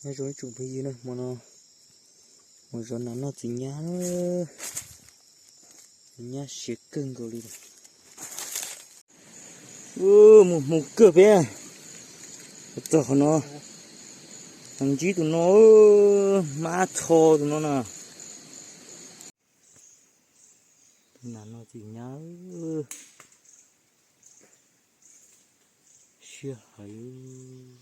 Nyob zoo ib tsoom phooj ywg na, hmo no mus zov nas noj txiv nyab, txiv nyab siav kawg nkaus li. Mus hmoo kawg peb, txog qhov no, ntsib tus no, mab txho tus no na. Tus nas noj txiv nyab siab heev.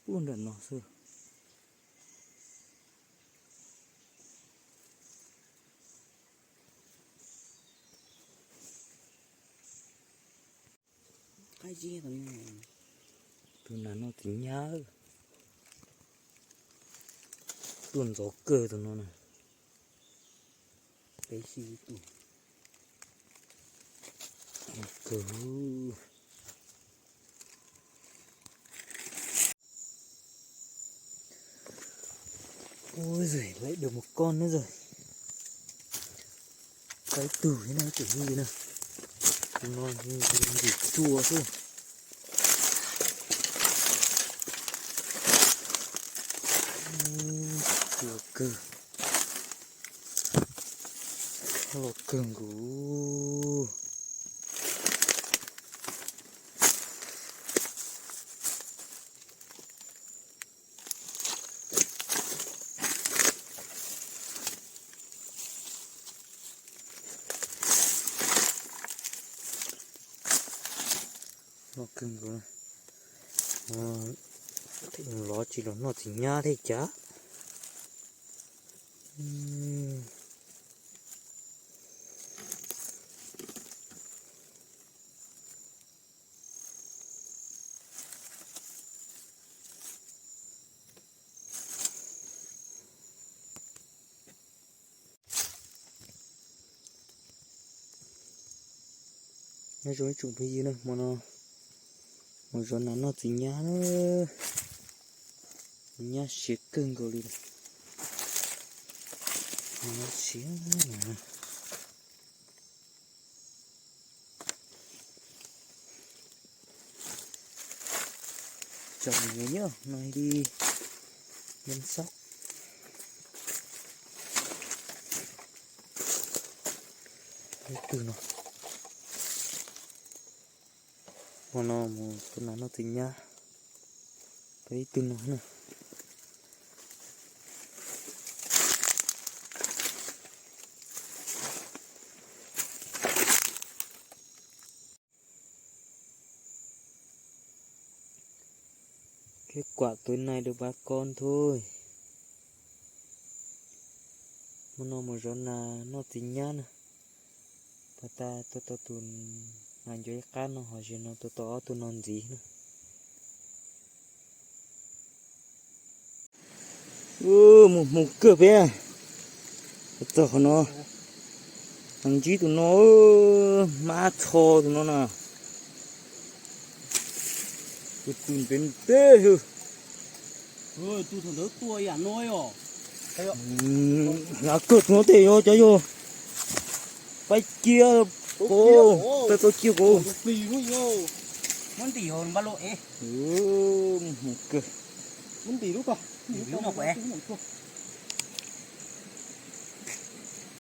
Ub, nram no xwb. Tus nas noj txiv nyab, tuaj ntxov kawg tus no na. Peb sib tus kawg. Ub, laib dua mus koj nawb. Tau ib tug thiab no, tus no ntim tsua xwb. Tsua kawg, los kawg nkaus. Los kawg nkaus. Lov tsis los noj txiv nyab thiab cas. Nyob zoo ib tsoom phooj ywg na, hmo no mus zov nas noj txiv nyab, txiv nyab siav kawg nkaus li. Nyab siav. Tsom nws nyob no li, nyob xob. Ib tug no, hmo no mus tua nas noj txiv nyab, tua ib tug no na. Kết quả tối nay được ba con thôi. Hmo no mus zov nas noj txiv nyab na. Pas tas tua tau tus nas ncuav ib qab no, ho zaum no tua tau ob tug no ntxiv na. Mus hmoo kawg peb, txog qhov no, ntsib tus no, mab txho tus no na. Tus pw ntev ntev xwb. Hnyav kawg tus no tej yog cov yog paib ciab, paib paub ciab ko. Mus hmoo kawg.